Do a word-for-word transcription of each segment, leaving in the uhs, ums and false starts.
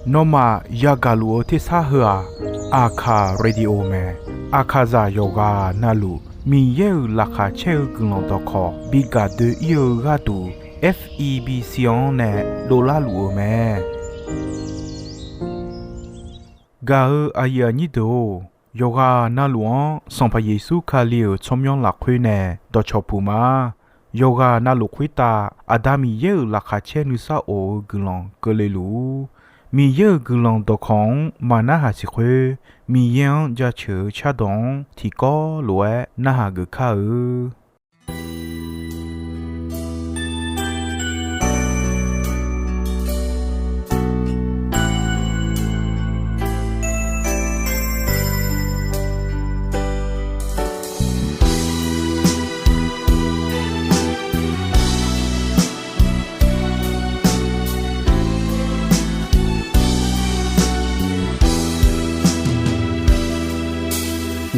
Nawmaf yagaq luf-eu tersar heu-aq, Aqkaq Radio mae. Aqkaqzaq yawqghaq navluf Miqyaer-euq laqkhaq caer-eu guiqlanq dawqkawq bi gaq doe-ir-eu gharduq, F E B C-anr nae dovlar luf-eu mae. Gaq-eu aqyuif aqnyir deuq-or, yawqghaq navluf-anr Sanqpaq Yeqsur Kali-euq tsawrmyanr lafkhoer nae dawqcawq puq ma. Yawqghaq navluf khoertav Aqda Miqyaer-euq laqkhaq caer nuisar of-eu guiqlanq keuvle luf-ur. Miqyaer-euq guiqlanq dawqkawq-anr maqnarhaq siq khoer, Miqyaer-anr jaceuq-eu cardawq-anr tiqkawv lof-aer narhaq geuf kar-eu.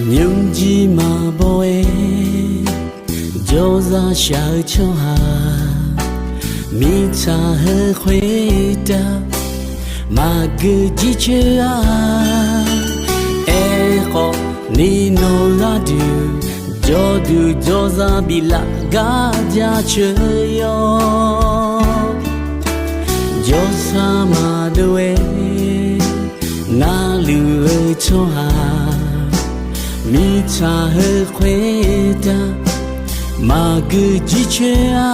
Nymrjir maqbaw-aer jawrzaq shaq-eu tsawrhaq, mirtsaq heu khoertav maqgeu jircoer-a. Aerkhawf ni nawq gharduq jawrduq jawrzaq biflaf gar jaceuq yawr. Jawrsar maqdov-aer narluf-eu tsawrhaq, mirtsaq heu khoertav maqgeu jircoer-a.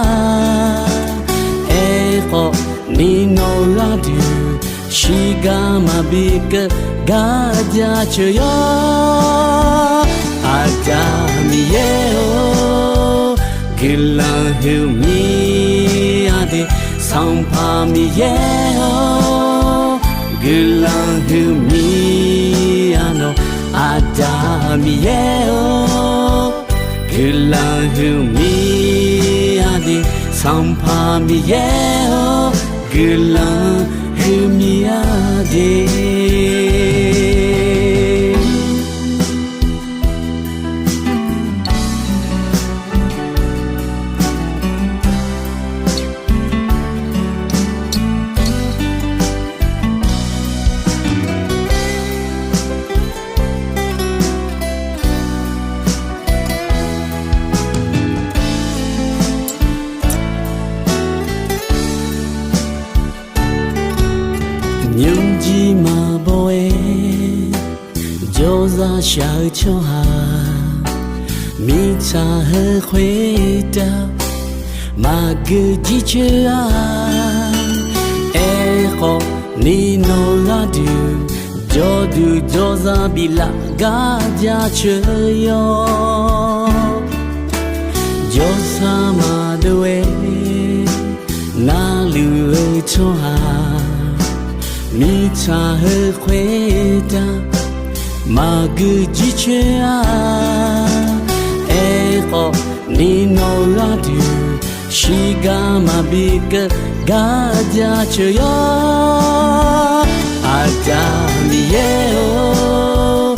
Aerkhawf ni nawq gharduq shiqgar maqbi keuv gar jaceuq yawr. Aqda Miqyaer-or, guiqlanq huiqmir-a de. Sanqpaq Miqyaer-or, guiqlanq huiqmir-a nawq. Aqda Miqyaer-or, guiqlanq huiqmir-a de. Sanqpaq Miqyaer-or, guiqlanq huiqmir-a de. Nymrjir maqbaw-aer jawrzaq shaq-eu tsawrhaq, mirtsaq heu khoertav maqgeu jircoer-a. Aerkhawf ni nawq gharduq jawrduq jawrzaq biflaf gar jaceuq yawr. Jawrsar maqdov-aer narluf-eu tsawrhaq, mirtsaq heu khoertav maqgeu jircoer-a. Aerkhawf ni nawq gharduq shiqgar maqbi keuv gar jaceuq yawr. Aqda Miqyaer-or,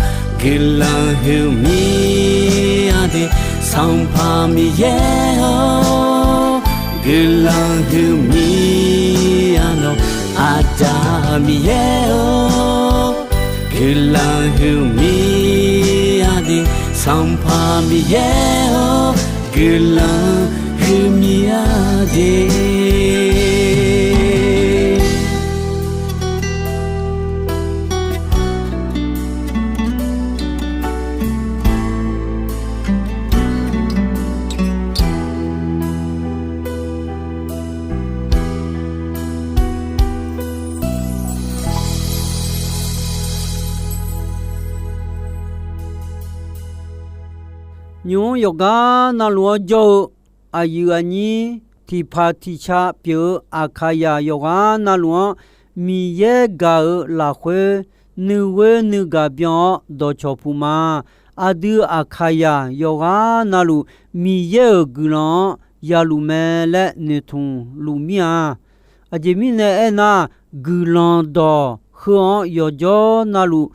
guiqlanq huiqmir-a de. Sanqpaq Miqyaer-or, guiqlanq huiqmir-a nawq. Aqda Miqyaer-or, guiqlanq huiqmir-a de. Sanqpaq Miqyaer-or, guiqlanq huiqmir-a de. Nymq-mr yawqgar navluf-anr jawr-eu aqyuif aqnyir tiqpaq tiqca pyeuf-eu Aqkaqyaq yawqghaq navluf-anr Miqyaer gaq-euq lafkhoer nuighoer nuigaq byan-awr dawqcawq puq ma. Aqdui Aqkaqyaq yawqghaq navluf Miqyaer-euq guiqlanq-anr yaluf mae laer noeqtmq luf mir-a. Aqjeq mirnae aernar, guiqlanq dawq heu-anr yawqjawr navluf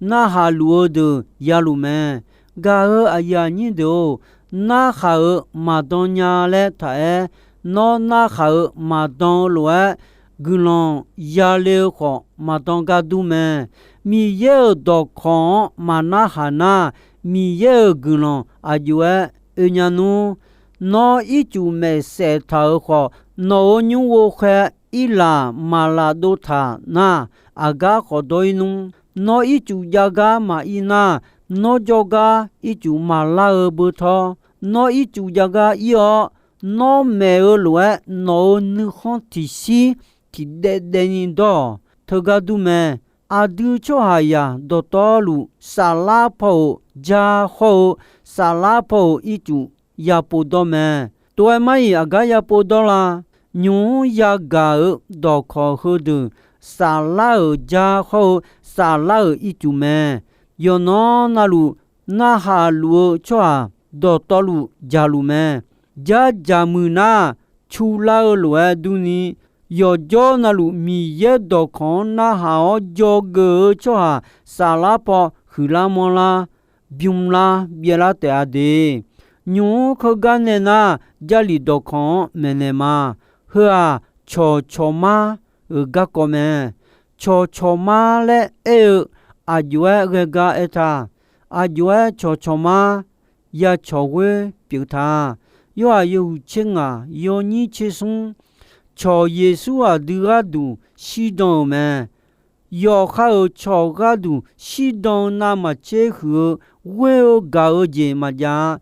narhaq luf-eu deuq yaluf mae. Gaq-eu aqyuif aqnyir deuq-or, narkhaq-euq maqdan nya laer taq-aer, nawr narkhaq-euq maqdan-eu lof-aer, guiqlanq yale-eu khawf, maqdan gar dur mae. Miqyaer-euq dawqkawq-anr maqnarhaq nar, Miqyaer-euq guiqlanq aqjox-aer oe nya nmr. Nawr ircuf maeqsaef taq-euq khawf, nawq-euq nymr ghovkhae irlaf maqlaf dov taq nar, aqgar khawf dawr-ir nmr. Nawr ircuf jav gar maqir nar, nawr jawrgar ircuf maqlar-eu beutawr, nawr ircuf jav gar ir-awr, nawr maeq-eu lof-aer nawq-euq nuikhanr tiqshir tiqdaev daev ni dawr-awq. Teugar dur mae. Aqdui tsawrhaqzaq dawqtawvluf, saflar paw-euq ja hawr-eu, saflar paw-euq ircuf yapov dawr mae. Tov-aer mar-iq aqgar yapov dawr la? Nymq-mr yagaq-euq dawqkawq heudeuq, saflar-euq ja hawr-eu, saflar-euq ircuf mae. Yawqnan navluf, narhaq luf-eu tsawrhaq dawqtawvluf jaqluf mae. Jarjaq muiq nar, cu lar-eu lof-aer durni, yawqjawr navluf Miqyaer dawqkawq-anr narhaq-awr dzawgeuf-eu tsawrhaq, saflar paw huiqlar manrlar, bymrlar byaevlar taef-a de. Nymq-mr heugar nae nar, Jarlif dawqkawq-anr maeqnaeq ma. Heu-aq, cawqcawq mar-euq garkawv mae. Cawqcawq mar laer aer-eu aqjox-aer ghae gar aer ta. Aqjox-aer cawqcawq mar ya cawq ghoer pyeuf ta. Yorhaq yawhuiq tser ngaq yawnyir tser smr, cawq Yeqsur aqdui gharduq shirdan-euq mae. Yawqha-euq cawq gharduq shirdan-eu navmaqtser huiq-eu ghoer-eu gaq-eu jeq maqjav-a.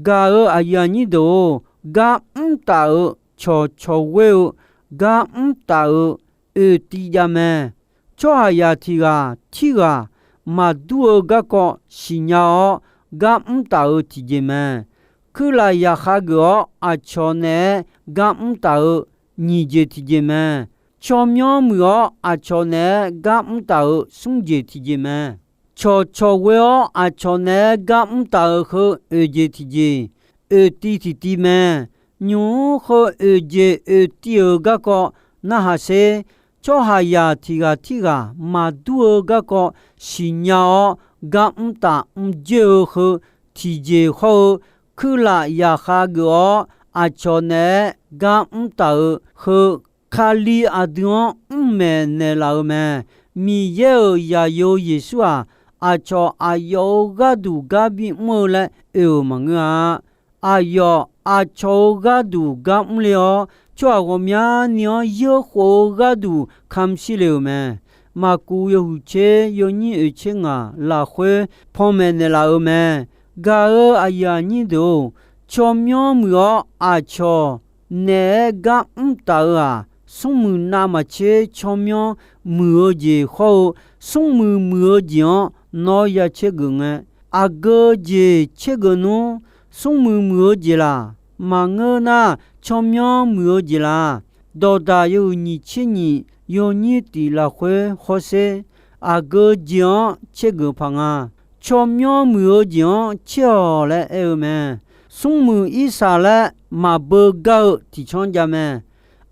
Gaq-euq aqyuif aqnyir deuq-or, gar mr taf-euq cawqcawq ghoer-eu, gar mr taf-euq oeqtiv jav mae. Tsawrhaqzaq tiq ghaq tirghaq maqdur-eu garkawv siqnya-awr, gar mr taf-euq tiqjeq mae. Kuirlaf yaqkhav geuf-awr aqcawq naeq-aer gar mr taf-euq nyiq jeq tiqjeq mae. Tsawrmyanr muiq-awr aqcawq naeq-aer gar mr taf-euq smr jeq tiqjeq mae. Cawqcawq ghoer-awr aqcawq naeq-aer gar mr taf-euq heu oeq jeq tiqjeq, oeqtiv tiqtiv mae. Nymq-mr heu oeq jeq oeqtiv-euq garkawv narhaq sher. Tsawrhaqzaq tiq ghaq tirghaq maqdur-eu garkawv siqnya-awr, gar mr taf mr dzoer-eu heu tiqjeq hawr-eu, kuirlaf yaqkhav geuf-awr aqcawq naeq-aer gar mr taf-euq heu, Kali aqdui-anr mr maeqnaeq laf-eu mae. Miqyaer-euq zaqyo Yeqsur-aq, aqcawq aqyawf-euq gharduq gar bimr-eu laer oe-euq maqngeur-a. Aqyawf aqcawq-euq gharduq gar mr le-awr, tsawrhaq ghawqmyani-anr yeurkhof-eu gharduq kamq shir le-euq mae. Maqkuv yawhuiq tser yawnyir oeq tser ngaq lafkhoer panmaeq naeqlaf-euq mae. Gaq-euq aqyuif aqnyir deuq-or, tsawrmyanr muiq-awr aqcawq naeq-aer gar mr taf-eu-aq, smrmuiq navmaqtser tsawrmyanr muiq-eu jeq hawr-eu, smrmuiq muiq-eu jeq-anr nawr ya tsergeuf ngae, aqgeu jeq tsergeuf nmr. Smrmuiq muiq-eu jeq laq, maqngeur nar, tsawrmyanr muiq-eu jeq laq. Dawqdaq yawhuiq nyiq tser nyiq yawnyir tiq lafkhoer hawsher, aqgeu jeq-anr tsergeuf paq nga. Tsawrmyanr muiq-eu jeq-anr tser-awq laer aer-eu mae. Smrmuiq irsaq laer maqbeu gar-eu tiqcanr jav mae.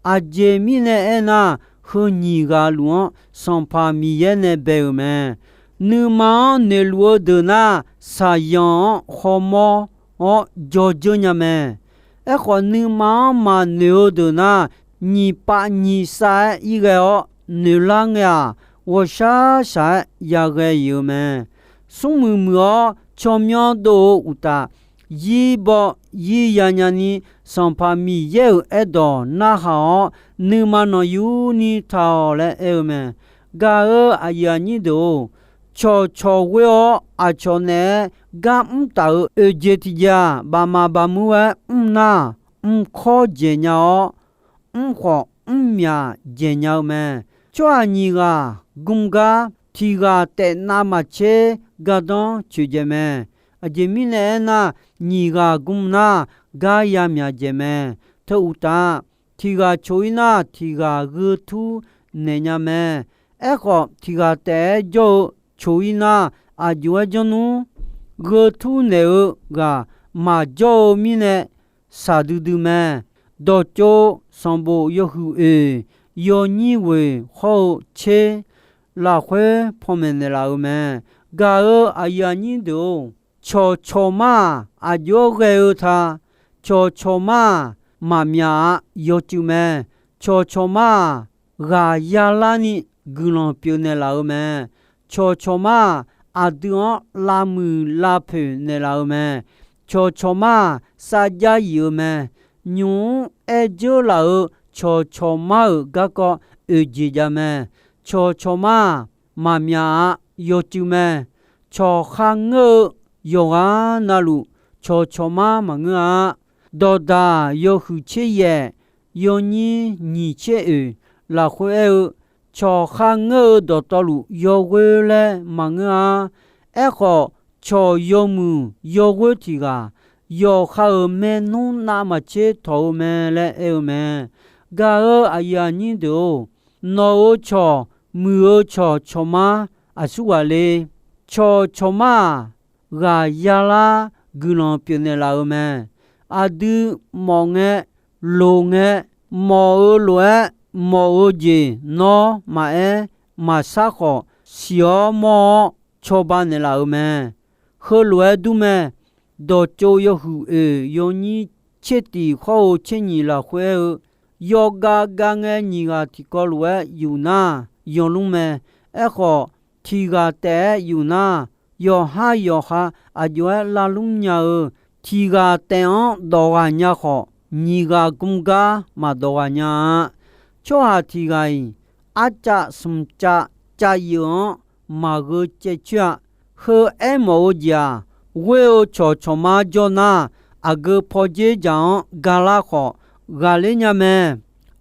Aqjeq mirnae aernar, heu nyiq ghaq luf-anr Sanqpaq Miqyaer nae bae-euq mae. Nuima-anr noeqluf-eu deuq nar, saqyanq-anr hawmawr-awr jawrdzeur nya mae. Aerkhawf, nuima-anr maqnoeq-eu deuq nar, nyiq pav nyiq sav-aer ir ghae-awr noeqlar ngae-aq, ghawqshaq shaq-aer yaghae-iq-eu mae. Smrmuiq muiq-awr tsawrmyanr dov-eu uqtaf, zir baw zir ya nyani, Sanqpaq Miqyaer-euq aerdawq narhaq-awr, nuima nanqyuni taq-awq laer aer-eu mae. Gaq-euq aqyuif aqnyir deuq-or, cawqcawq ghoer-awr aqcawq naeq-aer gar mr taf-euq oeq jeq tiqjeq-aq, baqmaf baqmur-aer mr nar, mrkawr dzaeq nya-awr, mrkhawf mrmyaq dzaeq nya-eu mae. Tsawrhaq nyiq ghaq gm gar, tiq ghaq taef navmaqtser gardanr coeqdzaeq mae. Aqjeq mirnae aernar, nyiq ghaq gm nar, gar yamyaq dzaeq mae. Teu uqtaf, tiq ghaq coq-ir nar, tiq ghaq gheu tur naeq nya mae. Aerkhawf, tiq ghaq taef-aer jawr-eu coq-ir nar, aqjox-aer janr nmr. Gheu tur naeq-eu ghaq maqjawr-eu mirnae, shaqdui dui mae. Dawqtsov sanqbof yawhuiq oeq, yawnyir ghoeq hawr-eu tser lafkhoer panmaeq naeqlaf-euq mae. Gaq-euq aqyuif aqnyir deuq-or, cawqcawq mar-aq, aqjox-aer ghae-eu ta. Cawqcawq mar-aq, maqmyaf-a yawcuiv mae. Cawqcawq mar-aq, ghaq yalarni guiqlanq pyeufnaeq laf-eu mae. Cawqcawq mar-aq, aqdui-anr lavmuiq lavpoeq naeqlaf-eu mae. Cawqcawq mar-aq, sarjax yif-eu mae. Nymq-mr aer dzeur laf-euq cawqcawq mar-euq garkawv oeq jeq jav mae. Cawqcawq mar-aq, maqmyaf-a yawcuiv mae. Cawq kharngeur-eu yawqghaq navluf cawqcawq mar maqngeur-a. Dawqdaq yawhuiq tser yaef, yawnyir nyiq tser oeq lafkhoer aer-eu, cawq kharngeur-eu dawqtawvluf yawghoer laer maqngeur-a. Aerkhawf, cawq yawmuiq yawghoer tiq ghaq, yawqha-euq maernmr navmaqtser tawq-eu mae laer aer-eu mae. Gaq-euq aqyuif aqnyir deuq-or, nawq-euq cawq, muiq-eu cawq cawqmar aqsurghaq le. Cawq cawqmar-aq, ghaq yalar guiqlanq pyeufnaeq laf-eu mae. Aqdui mawf ngae, loq ngae, mawf-eu lof-aer mawf-eu jeq nawr maqaer maqsar khawf, siq-awr mawr-awr cawba naeqlaf-euq mae. Heulof-aer dur mae. Dawqtsov yawhuiq oeq yawnyir tser tiq hawr-eu tser nyiq lafkhoer aer-eu, yawgav gav ngae nyiq ghaq tiqkawv lof-aer yuf nar, yanlmr mae. Aerkhawf, tiq ghaq taef-aer yuf nar, yawqhar yawqha aqjox-aer lavlmr nya-eu, tiq ghaq taef-anr dawq ghaq nya khawf, nyiq ghaq gmr gar maqdawq ghaq nya-a. Tsawrhaq tiq ghaq-iq, arcav smq cav cav yif-anr maqgheu caev coer-a. Heu aermawf-eu jeq-aq, ghoer-eu cawqcawq mar jawr nar, aqgeu pawdzer dzaq-anr galar khawf, ghaqler nya mae.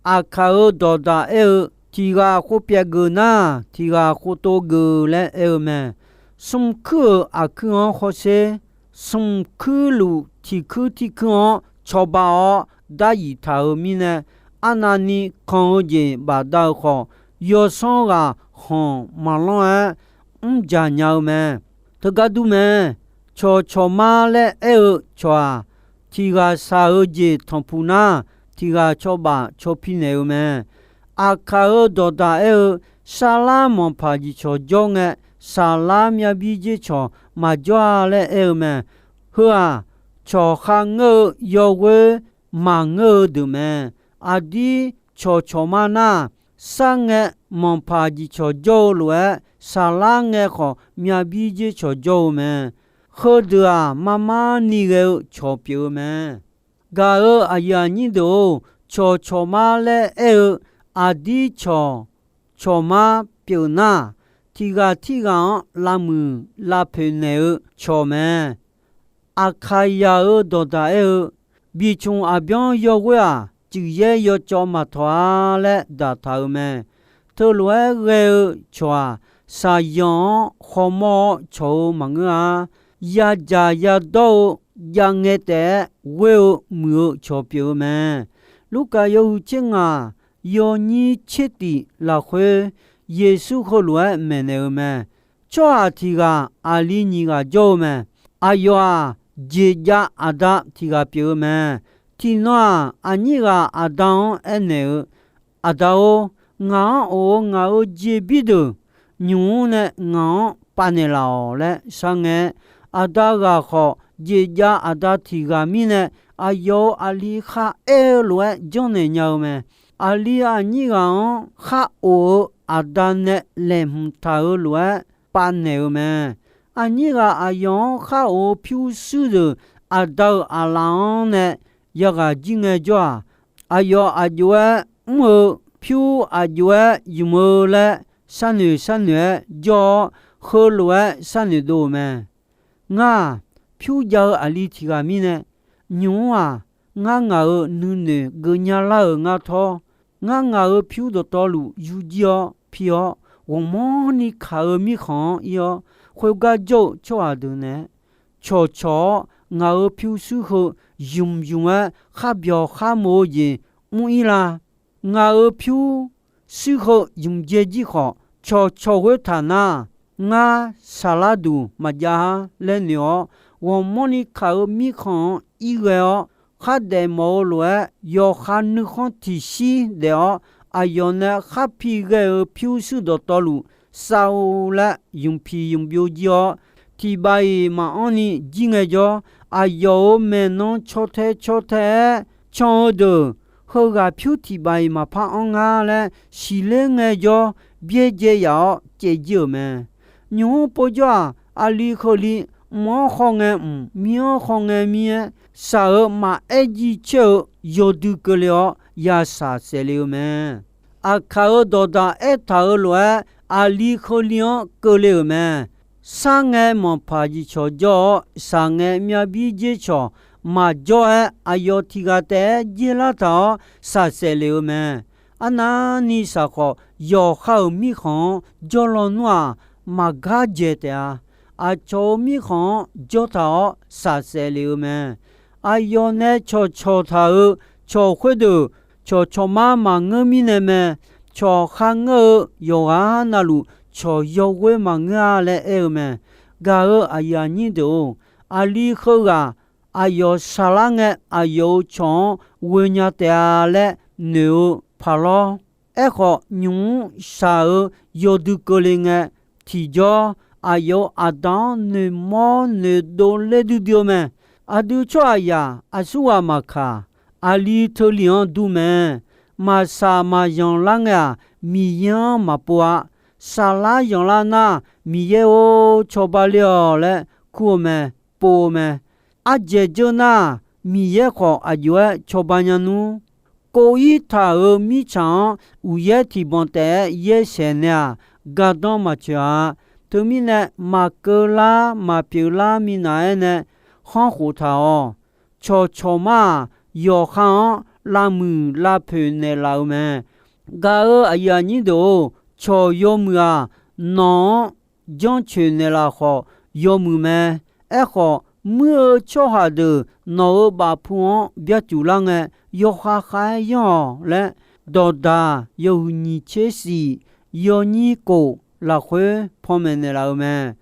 Aqkaq-euq dawqdaq aer-eu, tiq ghaq khov pyaeq geuf nar, tiq ghaq khov tov geuf laer aer-eu mae. Smr kuir-euq aqkuir-anr hawsher, smq kuirluf tiq kuir tir kuir-anr cawba-awr daryif taq-euq mirnae, arnavni kan-eu jeq bafdav-eu khawf, yawsanr ghaq khanq maqlanr-aer mrjaq nya-eu mae. Teugar dur mae. Cawqcawq mar laer aer-eu cawq-aq, tiq ghaq shaq-eu jeq tanqpuq nar, tiq ghaq cawba cawpi naeq-eu mae. Aqkaq-euq dawqdaq aer-eu, sarlar manqpaq jeq cawq jawr ngae, saqlar myav bir dzer cawq maqjawr-a laer aer-eu mae. Heu-aq, cawq kharngeur-eu yawghoer maqngeur-eu deuq mae. Aqdir cawqcawq mar nar, sar ngae manqpaq jeq cawq jawr-eu lof-aer, saqlar ngae khawf myav bir dzer cawq jawr-eu mae. Heudeuq-aq, marmar ni ghae-eu cawq pyeuf-eu mae. Gaq-euq aqyuif aqnyir deuq-or, cawqcawq mar laer aer-eu, aqdir cawq cawq mar pyeuf nar, tiq ghaq tirghaq-anr lavmuiq lavpoeq naeq-eu cawq mae. Aqkaqyaq-euq dawqdaq aer-eu, bicmq aqbyanr yawghoer-aq, cuif yaer yawcawv maqtawq-a laer daqtaq-euq mae. Teulof-aer ghae-eu cawq-aq, shaqyanq-anr khawmawr-awr cawq-eu maqngeur-a. Yadzaq yadawr-eu jav ngae taef-aer ghoer-eu muiq-eu cawq pyeuf-eu mae. Lurkaf yawhuiq tser ngaq yawnyir tser tif lafkhoer, Yeqsur heulof-aer maeqnaeq-eu mae. Tsawrhaq tiq ghaq aqli nyiq ghaq jawr-eu mae. Aqyawf-aq, jeqjav aqda tiq ghaq pyeuf-eu mae. Tiqnan-aq, aqnyir ghaq aqda-anr aernaeq-eu, Aqda-or, ngaq-anr of-eu ngaq-euq jeqbir deuq nymq-mr nae ngaq-anr pav naeqlaf-awq laer sharngae, aqda ghaq khawf, jeqjav aqda tiq ghaq mirnae, aqyawf-euq aqli kharaer-eu lof-aer janrnaeq nya-eu mae. Aqli aqnyir ghaq-anr khar of-eu aqda nae laeqhmq taq-eu lof-aer pav naeq-eu mae. Aqnyir ghaq aqyawf-anr khar of-eu pyurshuir deuq aqda-euq aqlaf-anr nae yaghaq jir ngaejawr-aq, aqyawf aqjox-aer mr-eu pyur aqjox-aer ymq-eu laer sharnoeq sharnoeq-aer jawr-awr, heulof-aer sharnoeq dov-euq mae. Ngar-aq, pyur jav-eu aqli tiq ghaq mirnae, nymq-mr-aq, ngar ngaq-euq nuinoeq geuf nya lar-euq ngar tawr. Ngar ngaq-euq pyur dawqtawvluf yur jir-awr pi-awr, ghawqmanrni kaq-eu mirkhanq-anr ir-awr, khoergar jawr-eu tsawrhaq deuq naeq-aer cawqcawq-awr, ngaq-euq pyurshuir heu ymq ymq-aer kharbyawq kharmof-eu jeq mr-ir la. Ngaq-euq pyurshuir heu ymq dzae jir khawf, cawqcawq ghoer taq nar, ngar saqlar duq maqjav-ar laer noeq-awr, ghawqmanrni kaq-eu mirkhanq-anr ir ghae-awr, khardaef mawf-eu lof-aer yawqha nuikhanr tiqshir daef-awr, aqyawf nae khar pi ghae-euq pyurshuir dawqtawvluf, sav-eu laer ymq piq ymq byov jir-awr, tiq baf-iq maqanr ni jir ngaejawr, aqyawf-euq maeqnan caw tae caw tae-aer can-eu deuq, heughaq pyur tiq baf-iq maqpar anr ngar laer siqler ngaejawr, byaerdzae yaf-awr caevjir-euq mae. Nymq-mr povjawr-aq, aqli heuli, mq-anr khawf ngae mq, mir-anr khawf ngae mir-aer, shaq-euq maqaer jiv caer-eu yawdui keuvle-awr yashaq saef le-eu mae. Aqkaq-euq dawqdaq aertaq-euq lof-aer, aqli heuli-anr keuvle-euq mae. Sharngae manqpaq jiqcawq jawr-awr, shaqngae myavbir dzer cawq maqjawr-aer, aqyawf tiq ghaq taef-aer dzer lar taq-awr shaqsaef lef-eu mae. Arnavni shaq khawf, yawqha-euq mirkhanq-anr jawrlaw nmr-aq, maqgar dzaeq taef-a. Aqcawq-euq mirkhanq-anr jawr taq-awr shaqsaef lef-eu mae. Aqyawf nae cawqcawq taq-euq cawq khoerdeuq, cawqcawq mar maqngeur mirnae mae. Cawq kharngeur-eu yawqghaq navluf, cawq yawghoer maqngeur-a laer aer-eu mae. Gaq-euq aqyuif aqnyir deuq-or, aqli heughaq aqyawf shaqlar ngae, aqyawf-euq cawq-anr ghoenya taef-a laer noeq-eu paq lawr. Aerkhawf, nymq-mr shaq-euq yawdui keuvle ngae, tiqjawr aqyawf-euq aqda-anr noeqmawr noeqdov ler duidui-eu mae. Aqdui tsawrhaqzaq aqsurghaq maqkaq, aqli teuli-anr dur mae. Maqshaq maqzanq lar ngae-aq, Miqyaer-anr maqpov-a. Shaqlar zanqlar nar, Miqyaer-or, cawba le-awq laer kur-eu mae, pov-eu mae. Ardzaeq dzeur nar, Miqyaer khawf aqjox-aer cawba nya nmr. Kov-ir taq-euq mirtsaq-anr uqyaer tiqbanq taef-aer yaer saeq naeq-aq, gardanr maqtsoeq-a. Teumirnae, maqkeuv lar maqpyeuf lar minav-aer nae khanr khof taq-awq. Cawqcawq mar-aq, yawqha-anr lavmuiq lavpoeq naeqlaf-eu mae. Gaq-euq aqyuif aqnyir deuq-or, cawq yawmuiq-aq, nawq-anr janrcoeq naeqlaf khawf yawmuiq mae. Aerkhawf, muir-eu tsawrhaq deuq nawq-euq bafpu-anr byarcuf lar ngae, yawkhav khav-aer yanr-awq laer, dawqdaq yawhuiq nyiq tser shif, yawnyir kof lafkhoer panmaeq naeqlaf-eu mae.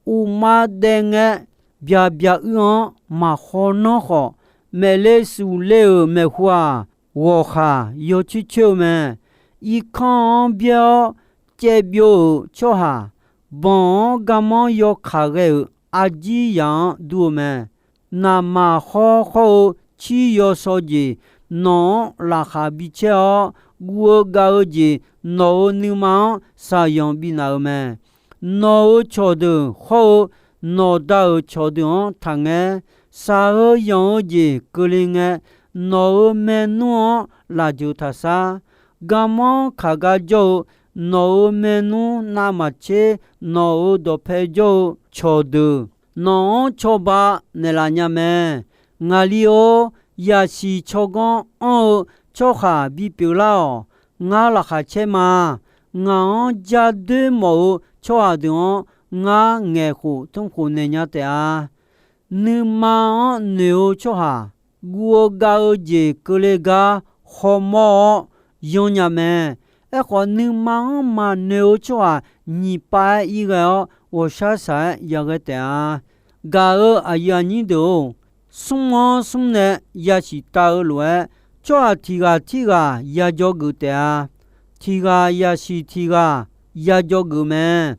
Uqma daef ngae, byaqbyaq uir-anr maqhaw nanr khawf, maeqle shuf le-euq maeqhu-aq, ghawqkhaq yawcoer coer-eu mae. Irkanr-anr byaer-awr caev byov-euq tsawrhaq, banq-anr garmanr yawkaq ghae-euq arjir yaq-anr dur-eu mae. Naqmaq hawr hawr-eu cir yawsaw jeq nawq-anr laqkhaq bicaer-awr, guv-eu gav-eu jeq nawq-euq nuima-anr shaqyanq binaf-eu mae. Nawq-euq cawqdeuq hawr-eu nawqda-euq cawqdeuq-anr taqngaer. Shaq-eu yanq-eu jeq keuvle ngae, nawq-euq maernmr-anr laf jeuq taq shar. Garmanr kaq gar jawr-eu nawq-euq maernmr navmaqtser, nawq-euq dawqpae jawr-eu cawqdeuq nawq-anr cawba naeqlaf nya mae. Ngaqli-or, yasiq tsawrganr anr-eu tsawrhaq bipyeuf lar-awq. Ngar laqkhaq caer ma. Ngaq-anr jar doer mawf-eu tsawrhaq deuq-anr ngar ngaeqkhof tmrkhof naeq nya taef-a. Nuima-anr noeq-eu tsawrhaq, guv-eu gav-eu jeq keuvle gar hawmawr-awr yanr nya mae. Aerkhawf, nuima-anr maqnoeq-eu tsawrhaq nyiq pav-aer ir ghae-awr, ghawqshaq shaq-aer yaghae taef-a. Gaq-euq aqyuif aqnyir deuq-or, smr-anr smr nae yasiq tav-eu lof-aer, tsawrhaq tiq ghaq tirghaq ya dzawgeuf taef-a. Tiq ghaq yasiq tiq ghaq ya dzawgeuf mae.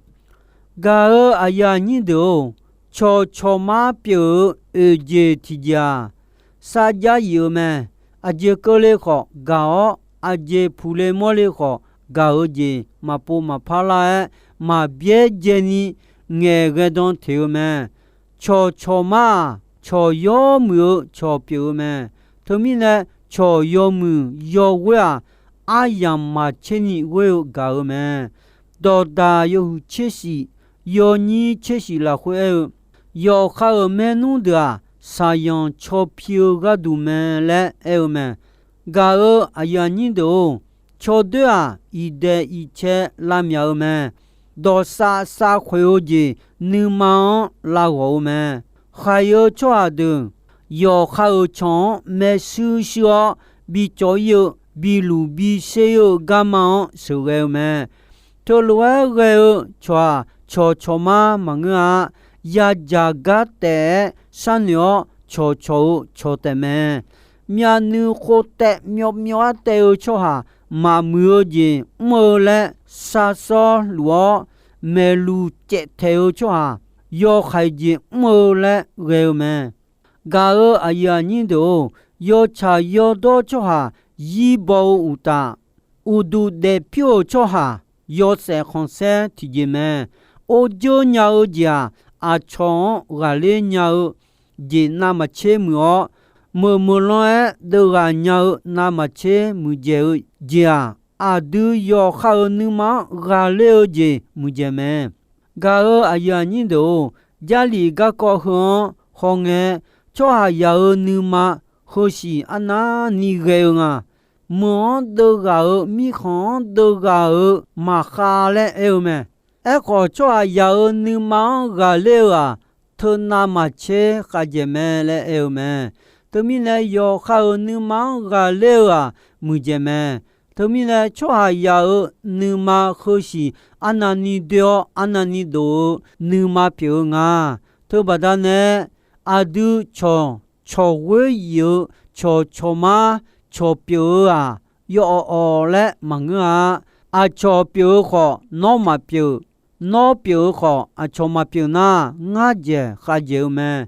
Gaq-euq aqyuif aqnyir deuq-or, cawqcawq mar pyeuf-eu oeq jeq tiqjeq-aq, sarjax yif-eu mae. Aqjeq keuvle khawf gaq-awr, aqjeq puqle mawrle khawf gaq-eu jeq maqpov maqpar lar-aer, maqbyaer dzaeni ngaeqghae dan teq-eu mae. Cawqcawq mar-aq, cawq yawmuiq-eu cawq pyeuf-eu mae. Teumirnae, cawq yawmuiq yawghoer-aq, aryamq maqtser ni ghoer-eu gaq-eu mae. Dawqdaq yawhuiq tser shif, yawnyir tser shif lafkhoer aer-eu, yawqha-euq maernmr deuq-aq, shaqyanq caw pi-eu gharduq mae laer aer-eu mae. Gaq-euq aqyuif aqnyir deuq-or, cawdoer-aq, iqdaeq iqcae lavmyaq-eu mae. Dawqsav savkhoeq-eu jeq nuima-anr lavghawq-eu mae. Khaiq-eu tsawrhaq deuq, yawqha-euq canq-anr maershuir shuir-awr bicawv ir-eu, biluq bisher ir-eu garma-anr sheuqghae-eu mae. Teulof-aer ghae-eu cawq-aq, cawqcawq mar maqngeur-a. Yadzaq gar taef-aer sharnoeq-awr cawqcawq-eu cawq taef mae. Myavnuiv khov taev myawvmyawv-aer taev-eu tsawrhaq, maqmuiq-eu jeq mr-eu laer sar sawr luf-awr, maeqluq caev taeq-eu tsawrhaq, yawhaiq jeq mr-eu laer ghae-eu mae. Gaq-euq aqyuif aqnyir deuq-or, yawtsaq yawdawr tsawrhaq zir baw-eu uqtaf, uqduq daefpyur-euq tsawrhaq yawshaef khanqsaer tiqjeq mae. Or dzeur nya-eu jeq-aq, aqcawq-anr ghaqler nya-eu jeq navmaqtser muiq-awr, meuq meuq lan-aer deuvghaq nya-eu navmaqtser muiqdzaeq-eu jeq-aq, aqdui yawqha-euq nuima-anr ghaqler-eu jeq muiqdzaeq mae. Gaq-euq aqyuif aqnyir deuq-or, Jarlif garkawv heu-anr hawngae, tsawrhaqzaq-euq nuima heusiq arnavni ghae-eu nga. Meuq-anr deuvghaq-euq mirkhanq-anr deuvghaq-euq maqkhav laer aer-eu mae. Aerkhawf, tsawrhaqzaq-euq nuima-anr ghaqler-eu-aq, teunav maqtser khavdzaeq mae laer aer-eu mae. Teumirnae, yawqha-euq nuima-anr ghaqler-eu-aq, muiqdzaeq mae. Teumirnae, tsawrhaqzaq-euq nuima heusiq arnavni doe-awr arnavni dof-eu nuima pyeuf-eu nga. Teubaqda nae, aqdui cawq cawq ghoer yif-eu cawq cawqmar cawq pyeuf-eu-aq, yawawq awq laer maqngeur-a. Aqcawq pyeuf-eu khawf, nawr maqpyeuf. Nawr pyeuf-eu khawf, aqcawq maqpyeuf nar, ngar dzaeq khavdzaeq-eu mae.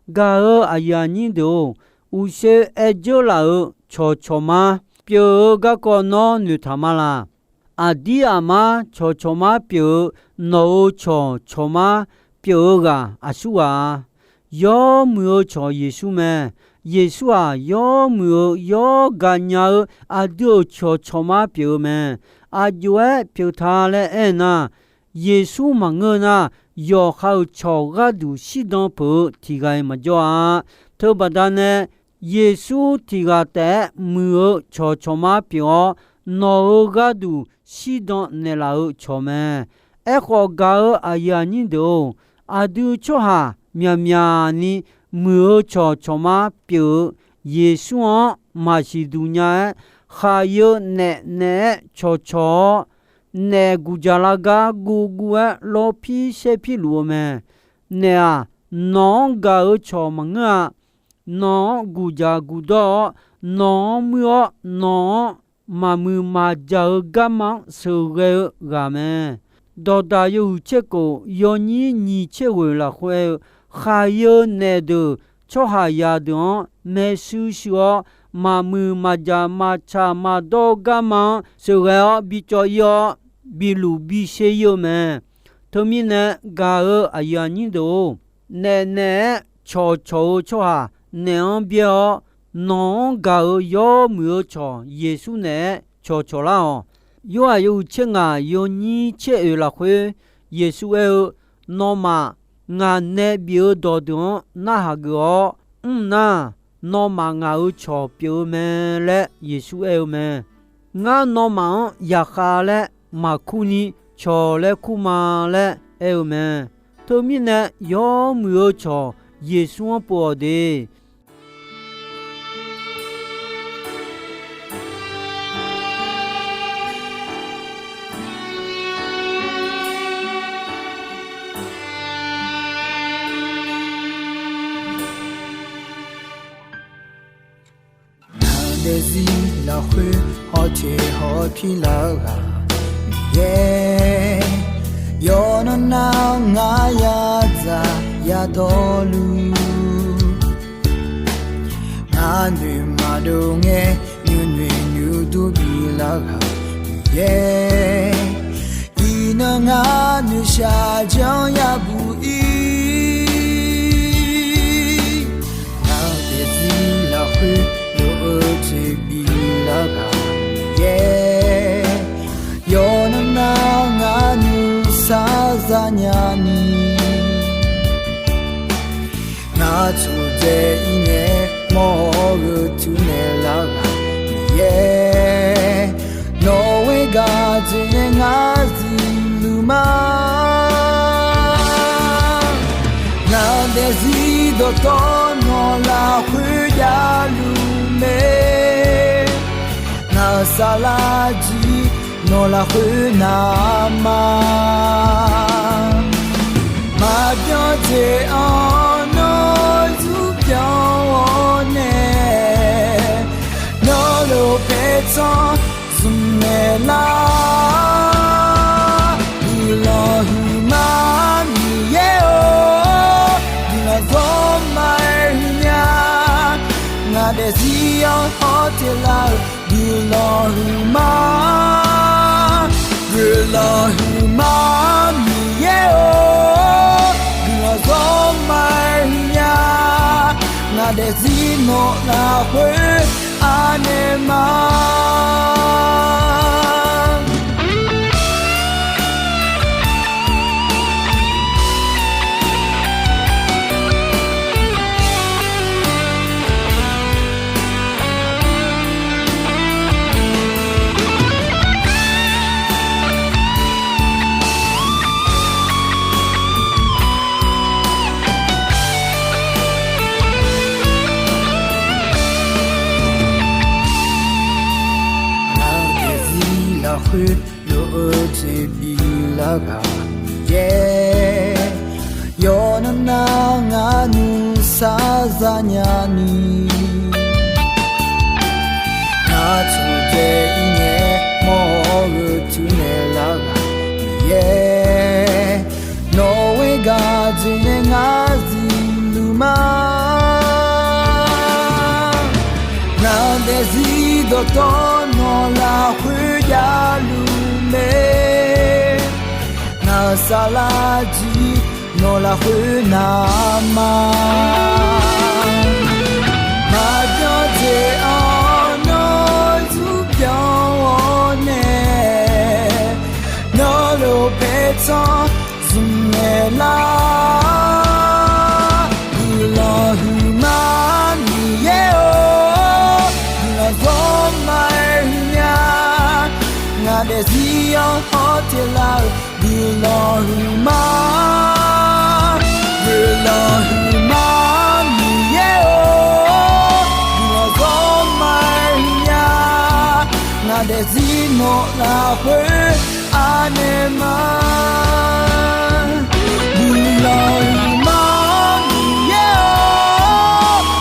Gaq-euq aqyuif aqnyir deuq-or, uqshoe aer dzeurlaf-euq cawq cawqmar pyeuf-eu garkawv nawr noeqtaq ma laq. Aqdir aqmar cawq cawqmar pyeuf-eu, nawq-euq cawq cawqmar pyeuf-eu ghaq aqsur ghaq-a. Yawmuiq-eu cawq Yeqsur mae. Yeqsur-aq, yawmuiq-eu yawr gaqnya-eu aqdui-euq cawq cawqmar pyeuf-eu mae. Aqjox-aer pyeuf ta laer aernar, Yeqsur maqngeur nar, yawqha-euq cawq gharduq shirdan peuq-eu tiq ghaq-iq maqjawr-a. Teubaqda nae, Yeqsur tiq ghaq taef-aer muiq-eu cawq cawqmar pyeuf-awr, nawq-euq gharduq shirdan naeqlaf-eu cawq mae. Aerkhawf, gaq-euq aqyuif aqnyir deuq-or, aqdui tsawrhaq myaqmyaq ni muiq-eu cawq cawqmar pyeuf-eu Yeqsur-anr maqsiq duq nya-aer, khaqyeu naef naeq-aer cawqcawq-awr, naef guqdzaq lar gar guvguv-aer lawrpir saerpir luf-eu mae. Naef-aq, nawq-anr gaq-eu cawq maqngeur-a. Nawq-anr guqdzaq guqdawr-awr, nawq-anr muir-awr, nawq-anr maqmuiq maqjaq-eu garma-anr sheuqghae-eu ghaq mae. Dawqdaq yawhuiq tser kof yawnyir nyiq tser ghoeq lafkhoer aer-eu, khaqyeu naef deuq tsawrhaqzaq deuq-anr maershuir shuir-awr, maqmuiq maqjaq maqtsaq maqdawr-eu garma-anr sheuqghae-awr bicawv ir-awr, biluf bisher ir-eu mae. Teumirnae gaq-euq aqyuif aqnyir deuq-or, naef naeq-aer cawqcawq-eu tsawrhaq naef-anr byaer-awr, nawq-anr gaq-euq yawmuiq-eu cawq Yeqsur naeq-aer cawqcawq lar-awq. Yorhaq yawhuiq tser ngaq yawnyir tser oeq lafkhoer, Yeqsur aer-eu, Nawmaf ngaq nae bif-eu dawqdeuq-anr narhaq geuf-awr mr nar, nawmaf ngaq-euq cawq pyeuf-eu mae laer Yeqsur aer-eu mae. Ngar nawmaf-anr yaqkhav laer maqkur ni cawq laer kur ma laer aer-eu mae. Teumirnae yawmuiq-eu cawq Yeqsur-anr pov-awq de. Ngaq daefzir lafkhoer hawteq hawpir lar-eu ghaq Miqyaer, yawqnan nar ngar yadzaq yadawrluf, ngar noeqma dov ngae nuinoeq nuidur bilar ghaq Miqyaer, iqnan ngar noeqshaq janr yabuq ir. Ngaq daefzir lafkhoer lof-eu toeqbi lar ghaq Miqyaer, yawqnan nar ngar nuisar zanya ni, ngar tsofdzae ir ngae mawr-awr gheu tuv naeq lar ghaq Miqyaer, nawq-euq gaq dzaeq nae ngar zifluf ma. Ngaq daefzir dawqtawvluf nawq lafkhoer javluf mae. Ngaq-euq saflar jir nawq lafkhoer navma. Maqbyan dzaeq-anr nawr zurpyanq-awr nae, nawq lof paertsanr zmq naeq lar. Guiqlanq huiqma Miqyaer-or, guiqlanq zawrma-aer huiqnya. Ngaq daefzir-anr hawteq lar-euq Huiqma, guiqlanq huiqma, Miqyaer-or, guiqlanq zawr ma-aer huiq nya. Ngaq daefzir nawq lafkhoer anaeq ma. Ngaq daefzir lafkhoer lof-eu jeq biflar ghaq Miqyaer, yawqnan nar ngaq nuisar zanya ni, ngaq taqdzae ir ngae mawr-eu tuinaeq lar ghaq Miqyaer, nawq-euq gaq jeq nae ngar zifluf ma. Ngaq daefzir dawqtawv nawq lafkhoer javluf mae, ngaq-euq saflar jir nawq lafkhoer navma. Maqbyan jeq-anr nawr zurbyan-awr nae, nawr lof paertsanr zmq ngaeq lar. Guiqlanq huiqma Miqyaer-or, guiqlanq zawr ma-aer huiq nya. Ngaq daefzir-anr hawteq lar-euq guiqlanq huiqma, guiqlanq huiqma Miqyaer-or, guiqlanq zawr ma-aer huiq nya. Ngaq daefzir nawq lafkhoer anaeq ma. Guiqlanq huiqma Miqyaer-or,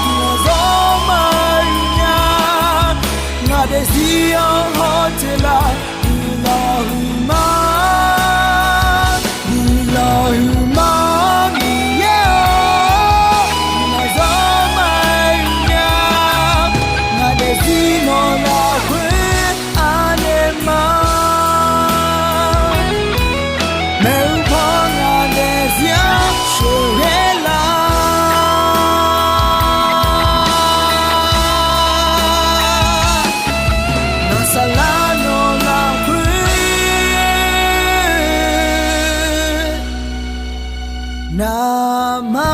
guiqlanq zawr ma-aer huiq nya. Ngaq daefzir-anr hawteq lar guiqlanq huiqma, guiqlanq huiqma Miqyaer-or, guiqlanq zawr ma-aer huiq nya. Ngaq daefzir nawq lafkhoer anaeq ma. Maeqhu paw ngaq daefzir-anr sheuqghae lar. Ngaq saflar nawq lafkhoer navma.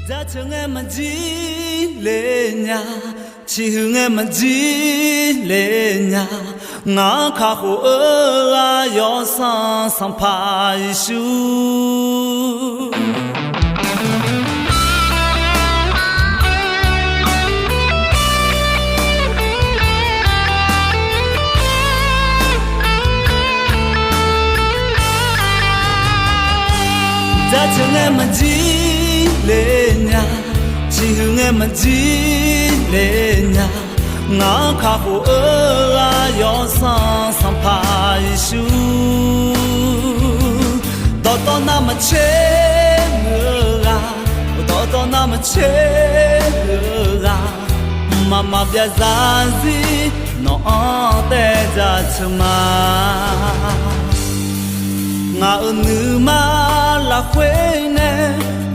Jaceuq ngae maqjir le nya, ciqhuiq ngae maqjir le nya. Ngaq-anr kakhof-eu ghaq Yawsanr Sanqpaq Yeqsur. Jaceuq ngae maqjir le nya, ciqhuiq ngae maqjir le nya. Ngaq-anr kakhof-eu ghaq Yawsanr Sanqpaq Yeqsur. Dawqtawv navmaqtser muiq-eu ghaq, dawqtawv navmaqtser muiq-eu ghaq, mqmaq maqbyav zarzir nawq-anr taev jaceuq ma. Ngaq-euq nuima lafkhoer nae,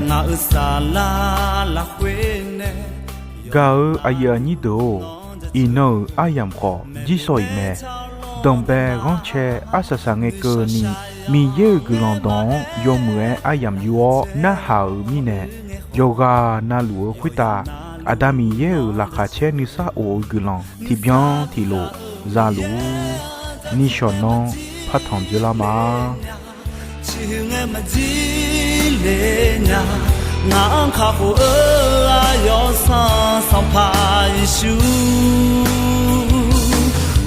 ngaq-euq saflar lafkhoer nae. Gaq-euq aqyuif aqnyir deuq-or, iqnan-euq aryamq khawf jir sawq-iq mae. Danqbae ghanrcae arsaq saq ngae keuvni, Miqyaer-euq guiqlanq dawq-anr yawmuiq-aer aryamq yur-awr narhaq-euq mirnae, yawqghaq navluf-eu khoertav Aqda Miqyaer-euq laqkhaq caer nuisar of-eu guiqlanq tiqbyan tiqlof zaluf-ur. Nishawq nanr partanq dzeurlar ma. Ciqhuiq ngae maqjir le nya, ngaq-anr kakhof-eu ghaq Yawsanr Sanqpaq Yeqsur.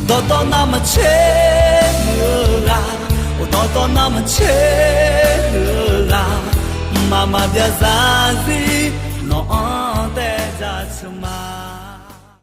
Dawqtawv navmaqtser muiq-eu ghaq, dawqtawv navmaqtser muiq-eu ghaq, mqmaq maqbyav zarzir nawq-anr taev jaceuq ma.